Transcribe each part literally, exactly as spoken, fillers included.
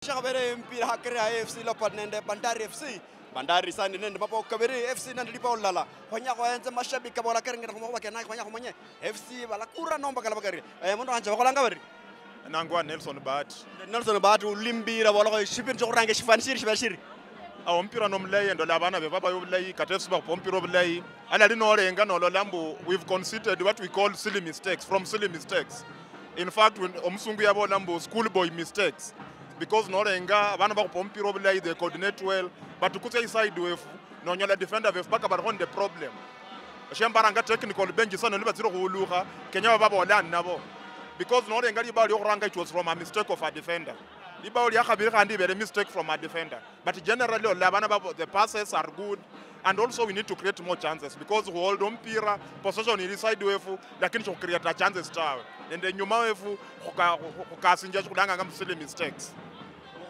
Shakhabere mpira hakari ha A F C Leopards nende Bandari F C. Bandari sani nende mabao kabiri, F C nende libao lilala. Khwenya khwaenze mashabiki kabola kere ngenda khumakhuba kenako, khwenya khumanye F C balakura nomba kalaba kari. Eh, mundu wanje bakholanga bari? Nangwa Nelson Bahati. Nelson Bahati, ulimbira bolakho shipindi chokhuranga shifani shiri shiba shiri. Awo omupira nomulayi, ndola abana be babayo obulayi, kata F C bakhupa omupira obulayi. Alali nolenga nolola mbu we've conceded what we call silly mistakes, from silly mistakes. In fact, when omusungu yabola mbu schoolboy mistakes, because nolenga abana bakhupa omupira obulayi, they coordinate well, but kutsia iside wefu, nonyola defender befu paka balikho nende problem. Shembaranga technical bench sana, nibatsire khuhulukha, kenya bababola nabo. Because nolenga libao liokhuranga, it was from a mistake of a defender. Libao lia khabiri khandi ibere mistake from a defender. But generally, olola abana babo, the passes are good, and also we need to create more chances because khuholda omupira, possession ili side wefu, lakini shikhukreata chances tawe. Nende nyuma wefu, khuka-, khu-, khukasinjia shikhulanganga mu silly mistakes.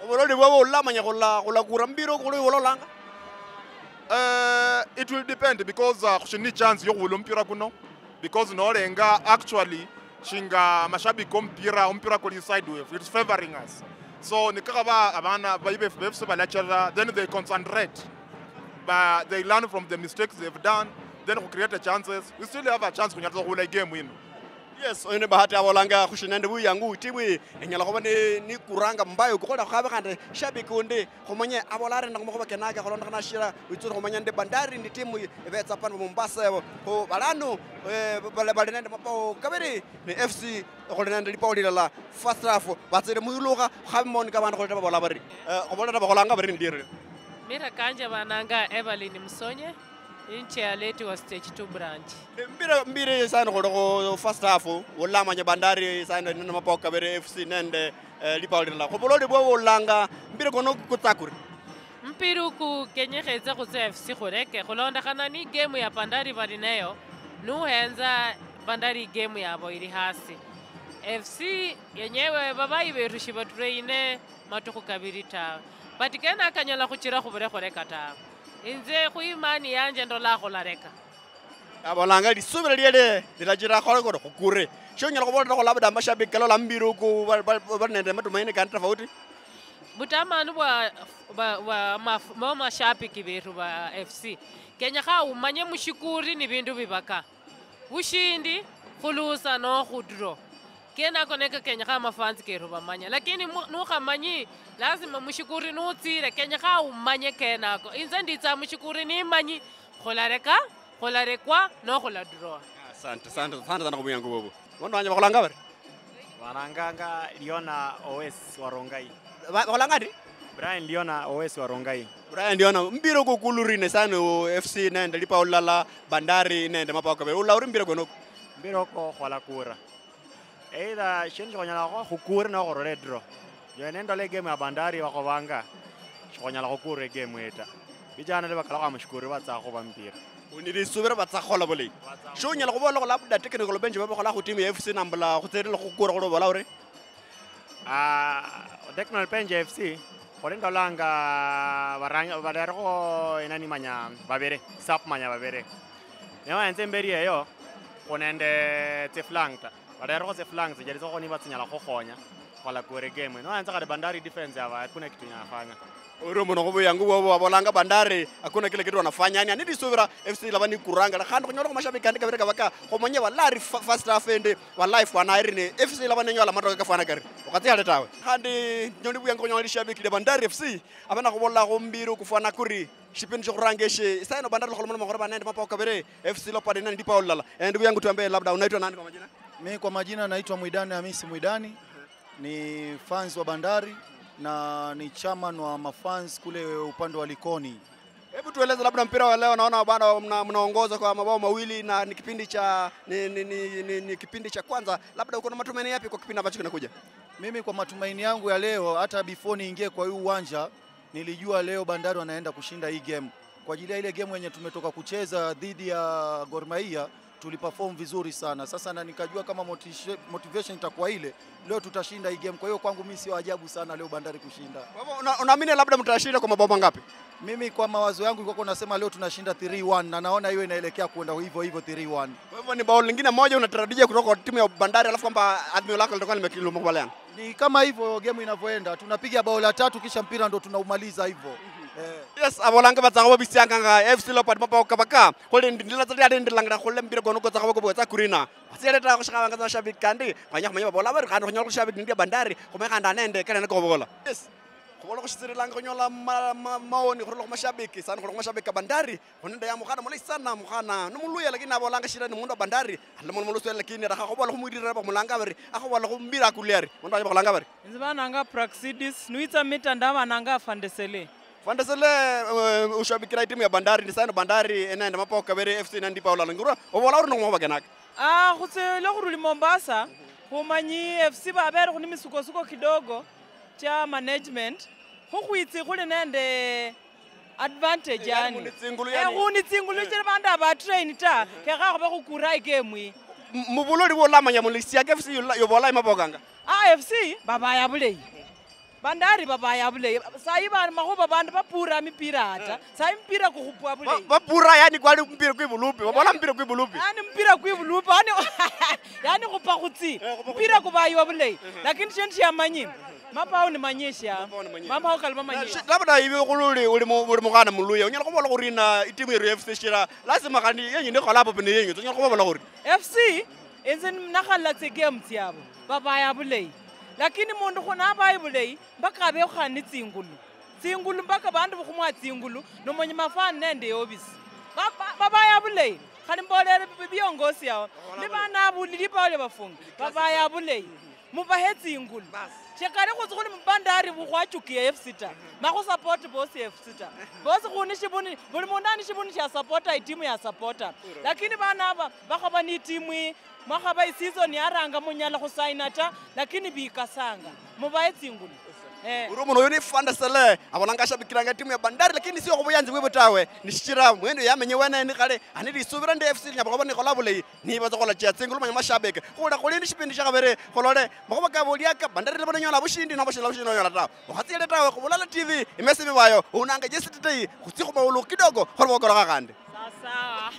Obuloli bwabo olamanya khula-, khulakura mupira oku khuli ololanga? Eh, it will depend because, uh, khushili ni chance yokhubula omupira kuno. Because nolenga actually shinga mashabiki omupira, omupira kuli side wefu, it's favoring us. So nikakhaba abana bai befu, befu sibalachera, then they concentrate. But they learn from the mistakes they've done, then khu create chances. We still have a chance khunyala khuhula game ino. Yes, oyo ni Bahati abolanga khushi nende buyangu, timu iyi inyala khuba ni, ni kuranga mbayo kukhola khabe khandi shabiki undi. Khumanye abola arenda khumakhuba kenaka, khulondokhana shira witsule khumanya ndi Bandari ndi timu ibetsa pano Mombasa ebo. Khu balano, eh, bali, bali nende mabao kabiri ni F C, khuli nende libao lilala. First half, batsire muyulukha, khukhabe moni kabandu khuleta babola bari. Eh, khubola bakholanga bari ndiere. Mira kanje bananga Evelyn Musonye, inche ya late wa stage two branch. Mbira, mbira sana khuli khu first half, ulamanya Bandari sana nende mabao kabiri F C nende, eh, libao lilala. Khubuloli bwo ulanga, mbira kono kutsakure. Mpira uku kenyekha etse khutse F C khureke, khulondokhana ni game ya Bandari bali nayo, nuhenza Bandari game yabo ili hasi. F C yenyewe babayi betu shibatureyine matukhu kabiri tawe. But kena kanyala khuchira khubure khureka tawe. Inze khu imani yanje ndola khulareka. Abolanga lisubira liele lilachira khole kore khukure. Shonyala khubola kho labda mashabiki kalola mpira uku ba-, ba-, ba-, bali nende matumaini kandi tofauti. Butamanu bwa, bwa, bwa maf-, mo mashabiki betu ba F C. Kenyakha umanye mushikuri ni bindu bibaka. Bushindi, khulusa no khudro. Kenako niko kenyakha mafansi ketu bamanya. Lakini mu-, nukhamanyi, lazima mushikuri nutsire, kenyakha umanye kenako. Inze nditsa mushikuri nimanyi, khulareka, khularekwa, no khuladrowa. Asante, asante, asante sana khubuyangu bobo. Bono wanje bakholanga bari? Baranganga Liona Owes wa Rongai. Ba-, bakholanga ndi? Brian Liona Owes wa Rongai. Brian Liona, mpira uko kulurine sana o F C nende libao lilala, Bandari nende mabao kabiri. Ula uri mpira kweno? Mpira uko khwalakura. Either shindu shikhonyala khukura no khurora draw. Nyowe nendola egame ya Bandari bakhobanga, shikhonyala khukura egame eyo ta. Vijana lwa bakalakho amushukuru batsa khuba mpira. Unilisubira batsa khukhola bulayi. Batsa khukhola. Shunyala khubola labda technical bench babakhola khu timu ya F C nambula khutserela khukura khuli obola uri? Ah, technical bench ya F C, khuli ndolanga barang-, barerekho inani manya babere, sub manya babere. Ne waenza imberi eyo, khunende tsiflank ta. Barerekho tsiflank tsijeritsa kho niba tsinyala khukhonya, khukhola kure game. Ne waenza khali Bandari defense yaba, hakuna kitu inafanya. Ori omundu khubuyangu bwabo babolanga Bandari, hakuna kile kitu wanafanya. Yani, anisubira F C ilaba nikuranga. Khandi khunyole khumashabiki kandi kabere kabaka, khumanye balari fa-, first half ende, balai fwana eri ne F C ilaba nenyola matoke kafwana kari. Okatsi hale tawe. Khandi nyoni buyangu khunyola lishabiki lya Bandari F C, abana khubola khumbiro kufwana kuri, shipindi shokhuranga eshe, isaino Bandari lukholomona makhoro banende mapao kabere, F C Leopards nende lipao lulala. Endi buyangu tuambie labda unaitwa nani kwa majina? Mi kwa majina naitwa Mwidani Hamisi Mwidani. Ni fans wa Bandari na ni chairman wa mafans kule upande wa Likoni. Hebu tueleze labda mpira wa leo, naona bado mna-, mnaongoza kwa mabao mawili na ni kipindi cha, ni, ni, ni, ni, ni kipindi cha kwanza. Labda uko na matumaini yapi kwa kipindi ambacho kinakuja? Mimi kwa matumaini yangu ya leo, hata before niingie kwa hii uwanja, nilijua leo Bandari wanaenda kushinda hii game. Kwa ajili ya ile game yenye tumetoka kucheza dhidi ya Gor Mahia, tuliperform vizuri sana. Sasa na nikajua kama motishe-, motivation itakuwa ile, leo tutashinda hii game. Kwa hiyo kwangu mimi sio ajabu sana leo Bandari kushinda. Kwa hivyo, una-, unaamini labda mtashinda kwa mabao mangapi? Mimi kwa mawazo yangu ilikuwa nasema leo tunashinda three one, na naona hiyo inaelekea kuenda hivyo hivyo, three one. Kwa hivyo ni bao lingine moja unatarajia kutoka kwa timu ya Bandari, alafu kwamba azimio lako litakuwa limekubaliana? Ni kama hivyo game inavyoenda, tunapiga bao la tatu kisha mpira ndo tunaumaliza hivyo. Eh. Yes, abolanga batsanga babisianga nga F C Leopard mapao kabaka. Kole ndindila tsali ali ndilangila kole mpira kono kotsa kabako bwetsa kurina. Asieleta kushikabanga za shabiki kandi kwanya kumanya babola bari kandi kunyola kushabiki ndia Bandari kumekanda nende kale nako bola. Yes. Kubola kushitsirilanga kunyola ma, ma, maoni kulola kumashabiki sana kulola kumashabiki ka Bandari. Khunende ya mukhana mulayi sana mukhana nomuluya lakini nabolanga shida ni mundu wa Bandari. Alimo nomulusi lakini arakha khubola khumwirira bamulanga bari akhubola khumbira akuliari mundu anje bakhulanga bari. Inze bananga Praxidis nuitsa mita ndabananga Afande Sele. Afande Sele. Eh, ushabikira itimu ya Bandari ni sana Bandari enende mapoko kabere F C nandi Paula Langurwa obola uri nokhumwa bakenaka. Ah, khutse lwa khuruli Mombasa khumanyi F C babere khuni misukosuko kidogo. Chia management khukhwitsi khuli nende advantage yani. Khuni tsingulu yani. Eh, khuni tsingulu chiri bandu aba train ta kekha khube khukura igame yi. Mubuloli bwolamanya muli siaka F C yobola imabokanga. Ah, F C babaya buleyi. Bandari babaya buleyi. Sayi ba makhuba bandu bapura mipira ata. Sayi mpira kukhupwa buleyi. Bapura yani kwali mpira kwibulupi. Babola mpira kwibulupi. Yani mpira kwibulupi. Yani yani khupa khutsi. Mpira kubaywa buleyi. Lakini shindu shiamanyi. Mapao ni manyisha. Mapao kali mamanyisha. Labda ibe khululi uli mu- uli mukhana muluya unyala khubola khuri na itimu yeru F C shira lazima khandi yenyu ni collab ni yenyu unyala khubola khuri. F C inze nakhalala tsi game tsiabo babaya bulayi. Lakini mundu khuna abaye bulayi mpaka abekho khandi ni tsingulu. Tsingulu mpaka bandu bukhumwa tsingulu nomanya mafani nende yobisi. Ba- ba- Babaya bulayi. Khali mbolere bi- biongosi yao. Ni bana abulili bao lya bafunga. Babaya bulayi. Mubahe tsingulu. Shekali khutsi khuli mubandari bukhwachukia F C ta. Ma khusapoti bosi F C ta. Bosi khuni shibuni, buli mundu ani shibuni shia sapota itimu ya sapota. Lakini bana aba bakhaba ni itimu hii, mwakhaba isizoni yaranga munyala khusaina ta, lakini bikasanga. Mubahe tsingulu. Eh. Uri omundu oyo ni Fanda Sele, abolanga ashabikiranga itimu ya Bandari lakini sio khubuyanzi bwibwe tawe. Nishichira mwene yamenye wene ni khale, ani lisubira ndi F C linyala khuba nikhola bulayi. Niba tsa khulachia tsingulu manya mashabiki. Khula khulindi shipindi shia khabiri khulole makhuba kabo liaka Bandari niba nanyola bushindi noba shila bushindi nonyola tawe. Ukhatsiele tawe khu Bulala T V imesi mibayo unanga Jesse Tetei khutsi khumaulu kidogo khuli bokoloka khandi. Sawa sawa.